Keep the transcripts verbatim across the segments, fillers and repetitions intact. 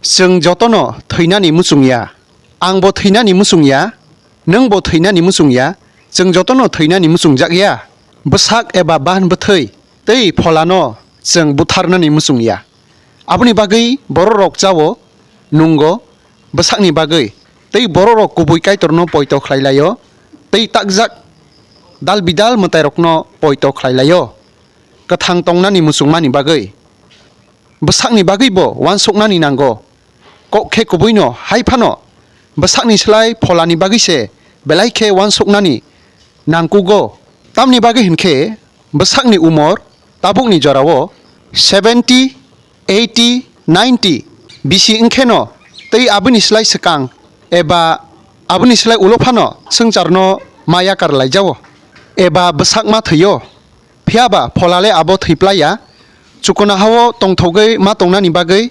Chwng jotono thwinani muchung ya. Angbo thwinani muchung ya. Nwngbo thwinani muchung ya. Chwng jotono thwinani muchungjak ya. Bwsak eba bahan bwthwi tei pholano chwng butharnani muchung ya. Aboni bagwi bororok chao, nungo, bwsakni bagwi, tei bororok kubui Kaitorno poito khlai lai-o, tei takjak dal-bidal mwtairokno poito khlai lai-o, kwthang tongnani muchungmani bagwi. Bwsakni bagwibo uansuknani nango. Kok khe kubuino hai phano bwsakni slai pholani bagwi se belai khe uansuknani nangkugo. Tamni bagwi hwn khe bwsakni umor tabukni jorao seventy, eighty, ninety bisi wng kheno tei aboni slai swkang eba aboni slai ulo phano swngcharno ma yakar laijao eba bwsak ma thwio. Phiya ba phola le abo thwi plai ya, chukuna ha-o tongthogwi ma tongnani bagwi,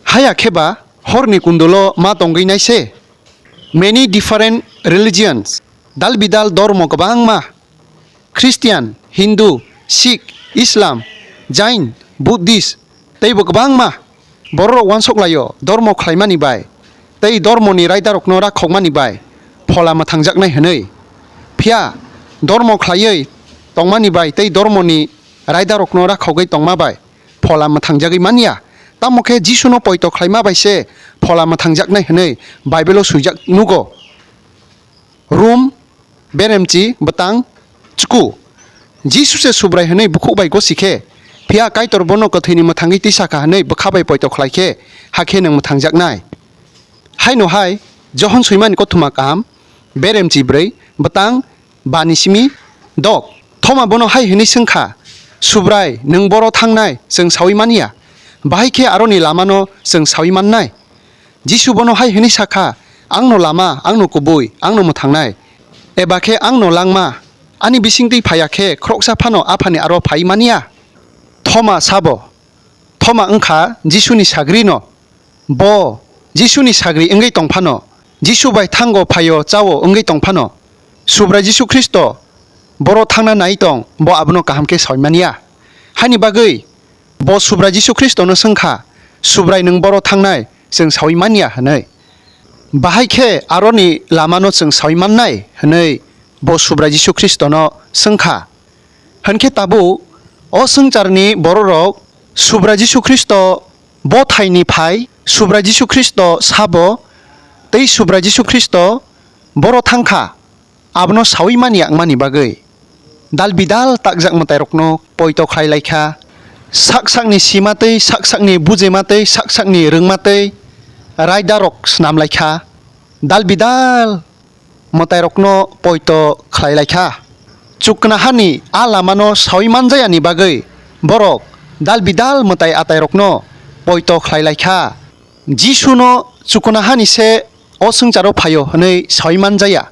haya khe ba horni kundulo ma tongwi nai se. Many different religions, dal bidal dormo kwbangma, Christian, Hindu, Sikh, Islam, Jain, Buddhist, teibo kwbangma. Bororok uansuk lai-o, dormo khlaimani bai tei dormoni raidarokno rakhokmani bai phola mwthangjaknai hwnwi. Phiya dormo khlaiwi tongmani bai tei dormoni raidarokno rakhogwi tongma bai phola mwthangjagwi man ya. Tamo khe Jisuno poito khlaima bai se phola mwthangjaknai hwnwi Baibelo swijak nugo. Rum, beremchi, bwtang, chuku. Jisu se Subrai hwnwi bukhuk bai gosi khe, phiya Kaitor bono kwthwini mwthangwi tisa kha hwnwi bwkha bai poito khlai khe, hakhe nwng mwthangjaknai. Haino hai, Johon swimani kothoma kaham, beremchi bwrwi, bwtang, bani simi, dok. Thoma bono hai hwnwi swng kha, Subrai, nwng boro thangnai, chwng saui man ya. Bahai khe aroni lamano chwng saui mannai. Jisu bono hai hwnwi sa kha, "Angno lama, angno kubui, angno mwthangnai, eba khe angno langma, ani bisingtwi phai ya khe khoroksa phano Aphani aro phai man ya." Thoma sabo, Thoma wng kha Jisuni sagri no. Bo Jisuni sagri wngwi tong phano, Jisu bai thango phai-o cha-o wngwi tong phano, Subrai Jisu Khristo boro thangna nai tong, bo abono kaham khe saui man ya. Haini bagwi Bo Subrai Jisu Khristono swng kha, "Subrai, nwng boro thangnai chwng saui man ya?" hwnwi. Bahai khe aroni lamano chwng saui mannai hwnwi bo Subrai Jisu Khristono swng kha. Hwn khe tabuk o swngcharni bororok Subrai Jisu Khristo bo thaini phai, Subrai Jisu Khristo sabo, tei Subrai Jisu Khristo boro thang kha. Abono saui man ya wngmani bagwi dal bidal takjak mwtairokno poito khlai lai kha. Sak sakni sima tei sak sakni bujima tei sak sakni rwngma tei raidarok snam lai kha. Dal bidal mwtairokno poito khlai lai kha. Chuknahani a lamano saui man jayani bagwi borok dal bidal mwtai atairokno poito khlai lai kha. Jisuno chuknahani se o swngcharo phaio hwnwi saui man jaya.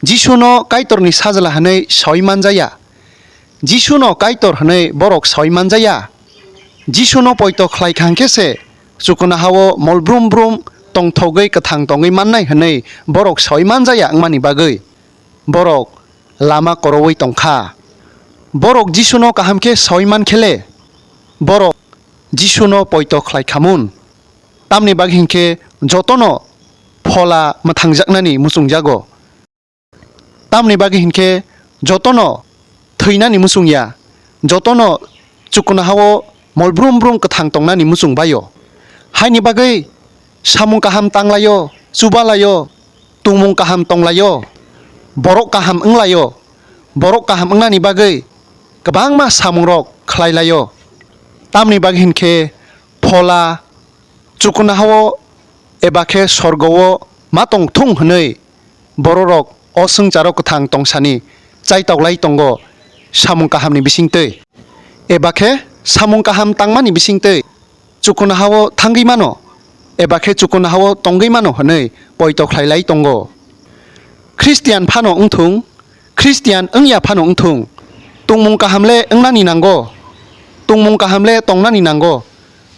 Jisuno Kaitorni sajla hwnwi saui man jaya. Jisuno Kaitor hwnwi borok saui man jaya. Jisuno poito khlai kha hwn khe se chukuna ha-o mol brum brum tongthogwi kwthang tongwi mannai hwnwi borok saui man jaya wngmani bagwi borok lama koroui tong kha. Borok Jisuno kaham khe saui man khe le borok Jisuno poito khlai kha mun. Tamni bagwi hwn khe jotono Phola mwthangjaknani muchungjago. Tamni bagwi hwn khe jotono thwinani muchung ya, jotono chukuna ha-o mol brum brum kwthang tongnani muchung bai-o. Haini bagwi samung kaham tang lai-o, chuba lai-o, tongmung kaham tong lai-o, borok kaham wng lai-o, borok kaham wngnani bagwi kwbangma samungrok khlai lai-o. Tamni bagwi hwn khe Phola chukuna ha-o eba khe sorgo-o ma tong thung hwnwi bororok o swngcharo kwthang tongsani chaitok lai tongo samung kahamni bisingtwi, eba khe samung kaham tangmani bisingtwi chukuna ha-o thangwi mano, eba khe chukuna ha-o tongwi mano hwnwi poito khlai lai tongo. Khristian phano wng thung, Khristian wng ya phano wng thung, tongmung kaham le wngnani nango, tongmung kaham le tongnani nango,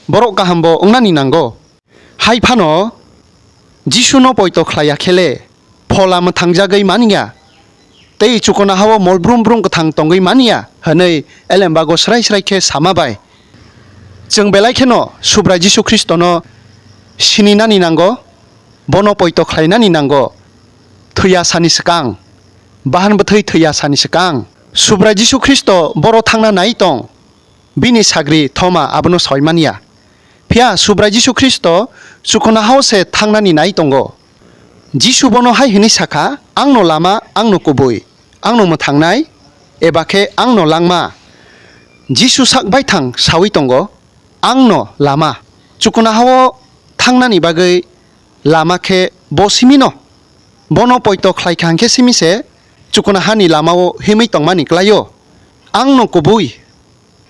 borok kaham bo wngnani nango. Hai phano Jisuno poito khlai ya khe le Phola mwthangjagwi man ya tei chukuna ha-o mol brum brum kwthang tongwi man ya hwnwi elembago srai srai khe sama bai. Chwng belai kheno Subrai Jisu Khristono sininani nango, bono poito khlainani nango. Thwiya sani swkang, bahan bwthwi thwiya sani swkang, Subrai Jisu Khristo boro thangna nai tong. Bini sagri Thoma abono soi manya. Phiya Subrai Jisu Khristo chukunahao se thangnani nai tongo. Jisu bono hai hwnwi sakha, "Angno lama, angno kubui, angno mwthangnai, eba khe angno langma." Jisu sak baithang saui tongo, "Angno lama." Chukunahao thangnani bagwi lama khe bo simino. Bono poito khlaikha hwnkhe simi se chukunahani lamao himwi tongmani klaio. Angno kubui,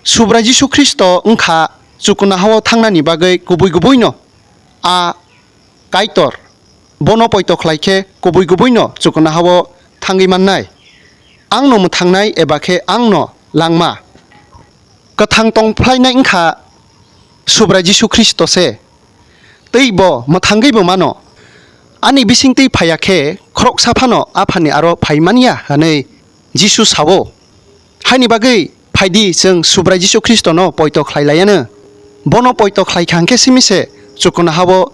Subrai Jisu Khristo wngkha chukunahao thangnani bagwi kubui kubuino a Kaitor. Bono poito khlai khe kubui kubuino chukunahao thangwi mannai. Angno mwthangnai eba khe angno langma. Kwthang tongphlainai wngkha Subrai Jisu Khristo se. Tei bo mwthangwi bo mano. "Ani bisingtwi phaiya khe khoroksa phano Aphani aro phai manya," hwnwi Jisu sao. Haini bagwi phaidi chwng Subrai Jisu Khristono poito khlai laiano. Bono poito khlaikha hwnkhe simi se chukunahao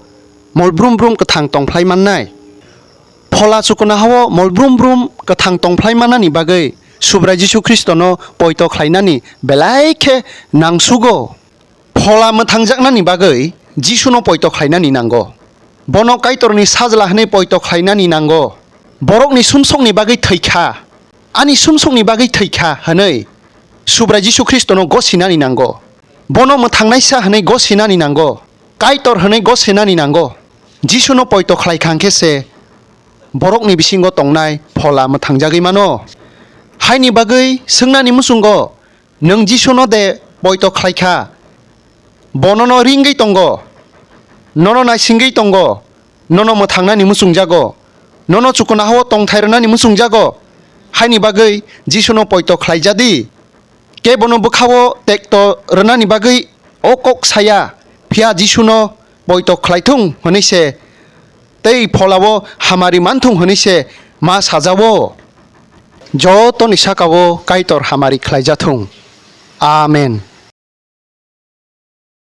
mol brum brum kwthang tongphlai mannai. Phola chukunahao mol brum brum kwthang tongphlai mannani bagwi Subrai Jisu Khristono poito khlainani belai khe nangsugo. Phola mwthangjaknani bagwi Jisuno poito khlainani nango. Bono Kaitorni sajla hwnwi poito khlainani nango. Borokni sumsokni bagwi thwikha, ani sumsokni bagwi thwikha hwnwi Subrai Jisu Khristono gosinani nango. Bono mwthangnaisa hwnwi gosinani nango. Kaitor hwnwi gosinani nango. Jisuno poito khlaikha hwnkhe se borokni bisingo tongnai phola mwthangjagwi mano. Haini bagwi swngnani muchungo, "Nwng Jisuno de poito khlaikha? Bo nono ringwi tongo, nono naisingwi tongo, nono mwthangnani muchungjago, nono chukunahao tongthai rwnani muchungjago." Haini bagwi Jisuno poito khlaijadi. Kebono bwkhao tekto rwnani bagwi o kok saya, phiya Jisuno poito khlaithung hwnwi se tei pholao hamari manthung hwnwi se ma sajao. Jotoni sakao Kaitor hamari khlaijathung. Amen.